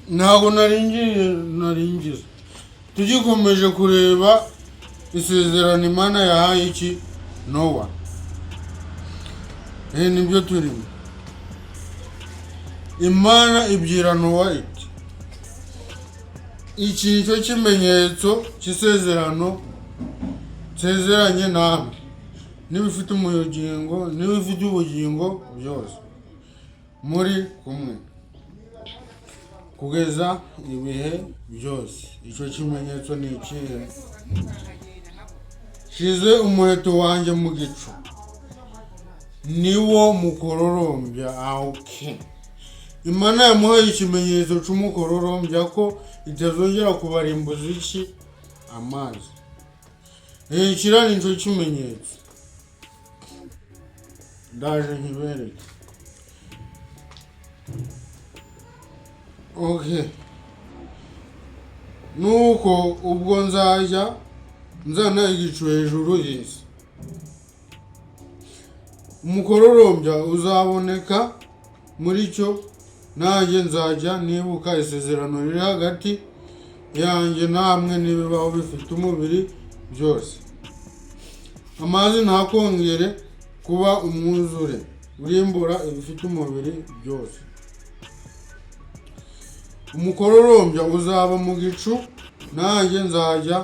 Ntabwo naringiye naringize. Tugikomeje kureba isezerano Imana yahaye iki Nowa. Nibyo turimo. Imana ibwira Nowa iti: "Iki nicyo kimenyetso cy'isezerano nsezeranye namwe n'ibifite ubugingo, n'ibifite ubugingo byose muri kumwe kugeza ibihe byose." Icyo kimenyetso ni ikihe? Shize umuheto wanjye mu gicu, niwo mukororombya. Okay, Imana yamuhaye ikimenyetso cy'umukororombya ko itazongera kubarimbuza iki? Amazi. Kiriya ni cyo kimenyetso, ndaje nkibereke. Okay, nuko ubwo nzajya nzana igicu hejuru y'isi, umukororombya uzaboneka muri cyo, nanjye nzajya nibuka isezerano riri hagati yanjye namwe n'ibibaho bifite umubiri byose. Amazi ntakongere kuba umwuzure urimbura ibifite umubiri byose. Umukororombya uzaba mu gicu, nanjye nzajya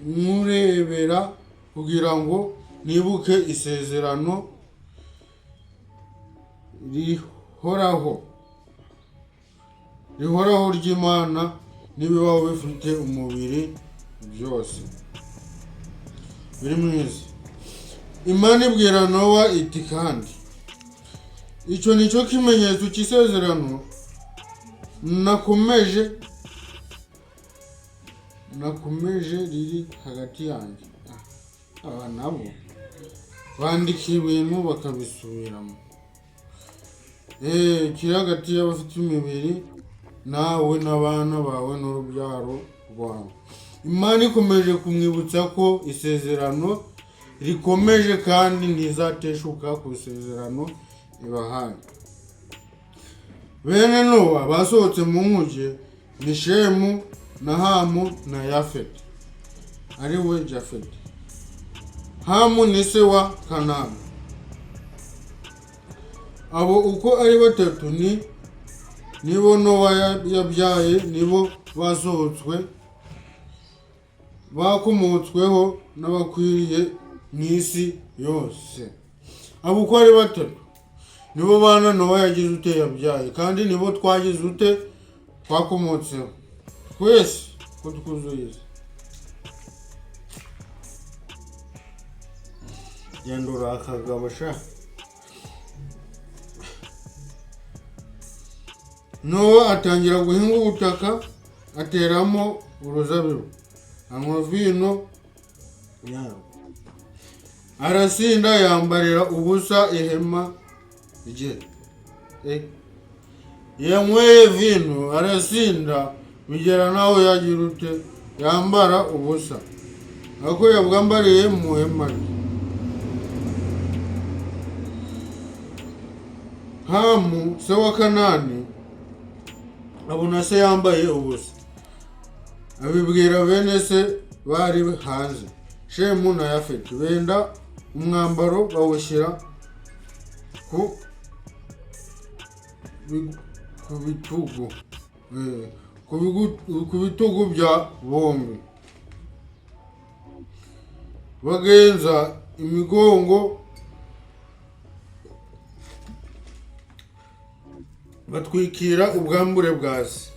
nkurebera kugira ngo nibuke isezerano rihoraho ry'Imana n'ibibaho bifite umubiri byose biri mu isi. Imana ibwira Nowa iti: "Kandi icyo ni cyo kimenyetso cy'isezerano nakomeje riri hagati yanjye." Aba nabo bandika ibintu bakabisubiramo. Kiri hagati y'abafite imibiri nawe n'abana bawe n'urubyaro rwawe. Imana ikomeje kumwibutsa ko isezerano rikomeje kandi ntizateshuka ku isezerano ibahaye. Bene Nowa basohotse mu nkuge ni Shemu na Hamu na Yafeti, ari we Jafeti. Hamu ni se wa Kanani. Abo uko ari batatu nibo Nowa yabyaye, nibo basohotswe bakomotsweho n'abakwiriye mu isi yose. Abo uko ari batatu nibo bana Nowa yagize ute? Yabyaye. Kandi nibo twagize ute? Twakomotseho twese ko twuzuye isi. Genda uri akagabo sha. Nowa atangira guhinga ubutaka, ateramo uruzabibu, anywa vino yarwo, arasinda, yambarira ubusa ihema rye. Yanyweye vino arasinda, bigera n'aho yagira ute? Yambara ubusa, ariko yabwambariye mu ihema rye. Hamu se wa Kanani abona se yambaye ubusa, abibwira bene se bari hanze, Shemu na Yafeti. Benda umwambaro bawushyira ku bitugu, ku bitugu bya bombi, bagenza imigongo, batwikira ubwambure bwa se.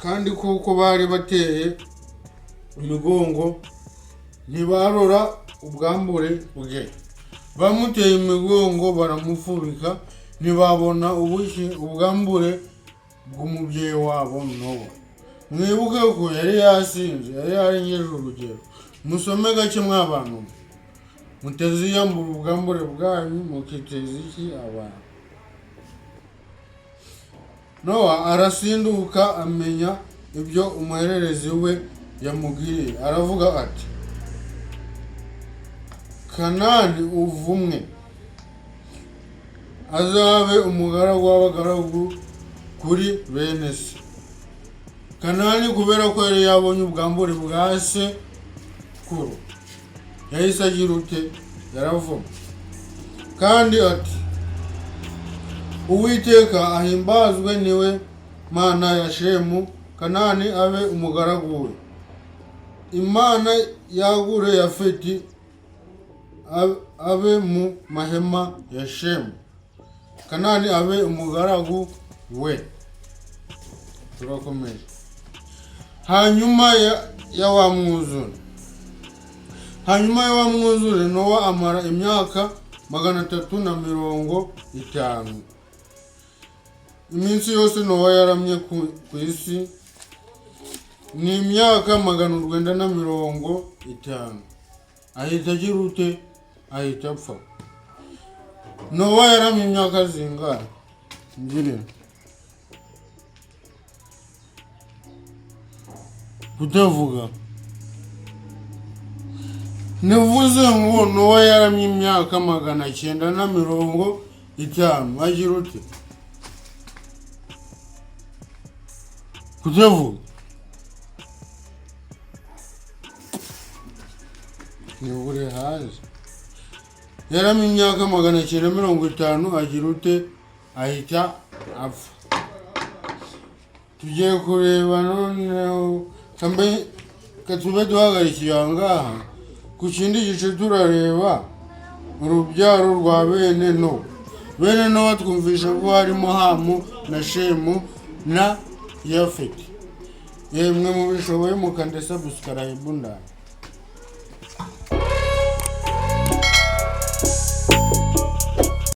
Kandi kuko bari bateye imigongo, ntibarora ubwambure bwe. Bamuteye imigongo, baramufubika, ntibabona ubushye ubwambure bw'umubyeyi wabo Nowa. Mwibuke ko yari yasinze, yari yarengeje urugero. Musome gake mw'abantu mwe. Mutaziyambura ubwambure bwanyu mukiteza iki abantu. Nowa arasinduka, amenya ibyo umuhererezi we yamugiriye, aravuga ati: "Kanani uvumwe." Azabe umugaragu w'abagaragu kuri bene se. Kanani, kubera ko yari yabonye ubwambure bwa se kuru, yahise agira ute? Yaravuma kandi ati: "Uwiteka ahimbazwe, niwe Mana ya Shemu, Kanani abe umugaragu we. Imana yagure Yafeti, abe mu mahema ya Shemu, Kanani abe umugaragu we." Turakomeje. Hanyuma ya wa mwuzure, Nowa amara imyaka 350. Iminsi yose Nowa yaramye ku isi ni imyaka 950, ahita agira ute? Ahita apfa. Nowa yaramye imyaka zingana ngirira kutavuga? Nivuze ngo Nowa yaramye imyaka 950, agira ute? Kutavuga ntibure hazi. Yaramye imyaka 950, agira ute? Ahita apfa. Tugiye kureba noneho kambe katube duhagarikiye aha ngaha. Ku kindi gice turareba urubyaro rwa bene Nowa. Bene Nowa twumvisha ko harimo Hamu na Shemu na Yafeti. Yemwe mubishoboye mukande subscribe ndani.